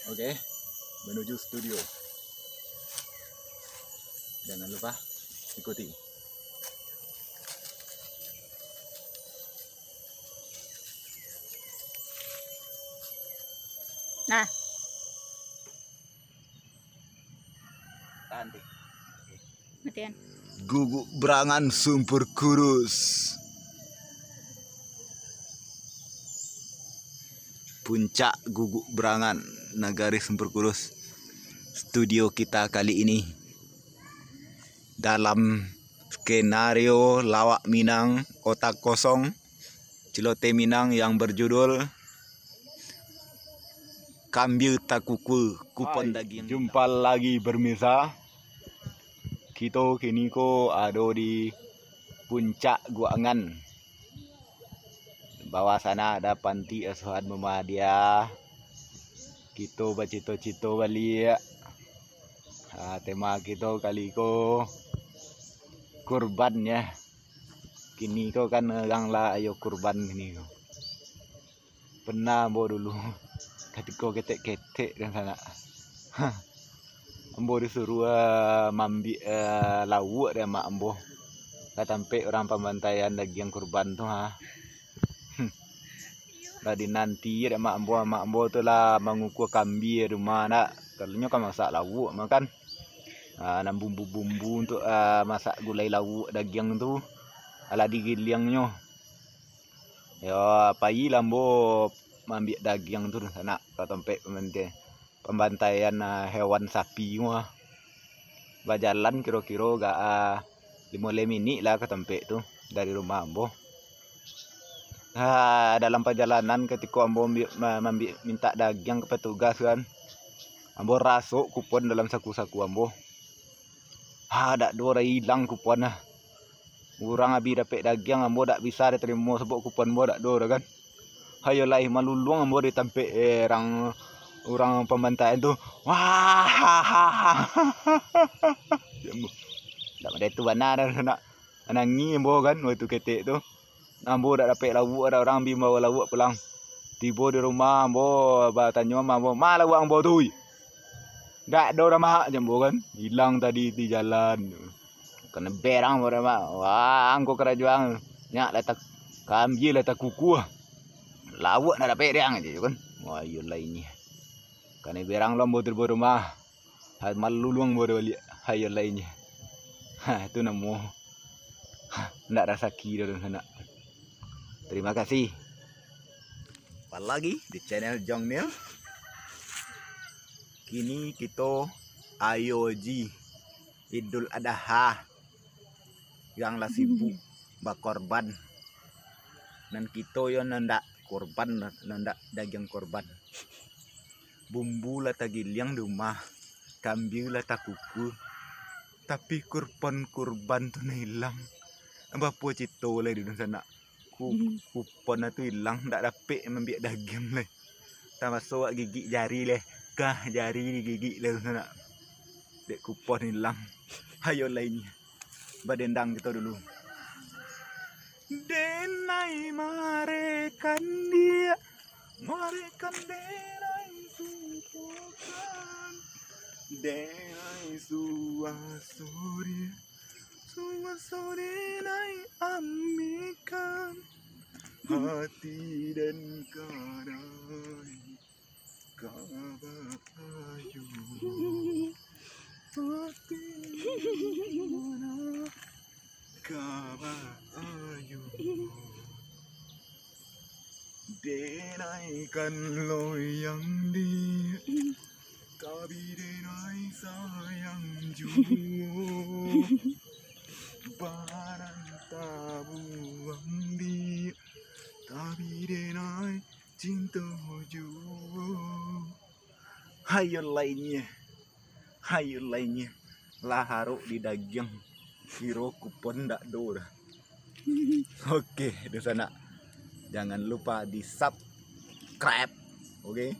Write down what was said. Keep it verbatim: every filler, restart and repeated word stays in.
Oke, menuju studio. Jangan lupa ikuti. Nah. Tahan, Ti. Matian. Guguk Berangan, Sumper Kurus. Puncak Guguk Berangan, Nagari Sumper Kurus. Studio kita kali ini dalam skenario Lawak Minang Otak Kosong, Celoteh Minang yang berjudul Kambia Takukua Kupon Hai, Dagiang. Jumpa lagi pemirsa. Kito kini ko ado di Puncak Guangan. Bawah sana ada panti asuhan Muhammadiyah. Kito bacito-cito baliak. Ah, tema kito kali ko kurban, ya. Kini ko kan urang lah ayo kurban kini ko. Pernah ambo dulu, katiko ketek-ketek dunsanak. Ambo disuruah, eh, mambiak, eh, lauak dek amak ambo, ka tampek urang pambantaian dagiang kurban tu, ha. Lah dinanti dek amak ambo, amak ambo tu lah mangukua kambia di rumah nak, kalau nyo ka masak lauak mah kan. Ah, nan bumbu-bumbu untuak, ah, masak gulai lauak dagiang tu, alah digiliangnyo. Yo, payilah ambo mambiak dagiang tu, sanak, ka tampek pambantai-, pambantaian, ah, hewan sapi tu, ah. Bajalan kiro-kiro agak, ah, limo baleh minik lah ka tampek tu dari rumah ambo. Ah, dalam pajalanan, katiko ambo mambiak, ma-, mambiak mintak dagiang ka patugas kan, ambo rasok kupon dalam saku-saku ambo. Ha, dak doh, dah ilang kupon ah. Urang abih dapek dagiang, ambo dak bisa ditarimo, sabab kupon ambo dak doh dah kan. Hayo lai, maluluang ambo di tampek, eh, urang, urang pambantaian tu. Wah, dak model tu bana dah nak. Nangih ambo kan, waktu ketek tu. Ambo dak dapek lauak, ado urang bi mambawa lauak pulang. Tibo di rumah, ambo batanyo ma ambo, "Ma lauak ambo tu, ui?" "Dak ado dah, Mak," jar ambo kan. "Ilang tadi di jalan." Kanai berang ambo dah, Mak. "Wah, angko karajo ang. Nyak lah tak-, kambia lah takukua. Lauak ndak dapek dek ang," jar kan. Wah, iyo lai nyo. Kanai berang lo ambo tibo di rumah. Ha, maluluang ambo dah baliak. Hayo lai nyo. Ha, tu namo. Ha, ndak rasaki dah dunsanak. Terima kasih. Jumpa lagi di channel Jong Nil. Kini kito ayo ji Idul Adha. Yang lah sibuk bakorban. Nan kito yo nan ndak korban, nan ndak dagiang korban. Bumbu lah tagiliang di rumah, kambia lah takukua, tapi kurban-kurban tu nan ilang. Bapo cito lai di dunsanak? Ku-, kupon tu ilang, ndak dapek mambiak dagiang lai. Tamaso awak gigik jari lai, kah jari digigik lai dunsanak. Dek kupon ilang. Hayo lai nyo. Badendang kito dulu. Denai marekan dia, marekan denai supokan, denai suaso dia, suaso denai ambikan, hati den kadai. Ka baayo, ati mana ka baayo. Denai kan loyang di, tapi denai sayang juo. Barang tabuang di, tapi denai cinto juo. Hayo lai nyo. Hayo lai nyo. Lah arok di dagiang. Kiro kupon ndak do dah. Oke, dunsanak. Jangan lupa di subscribe. Oke.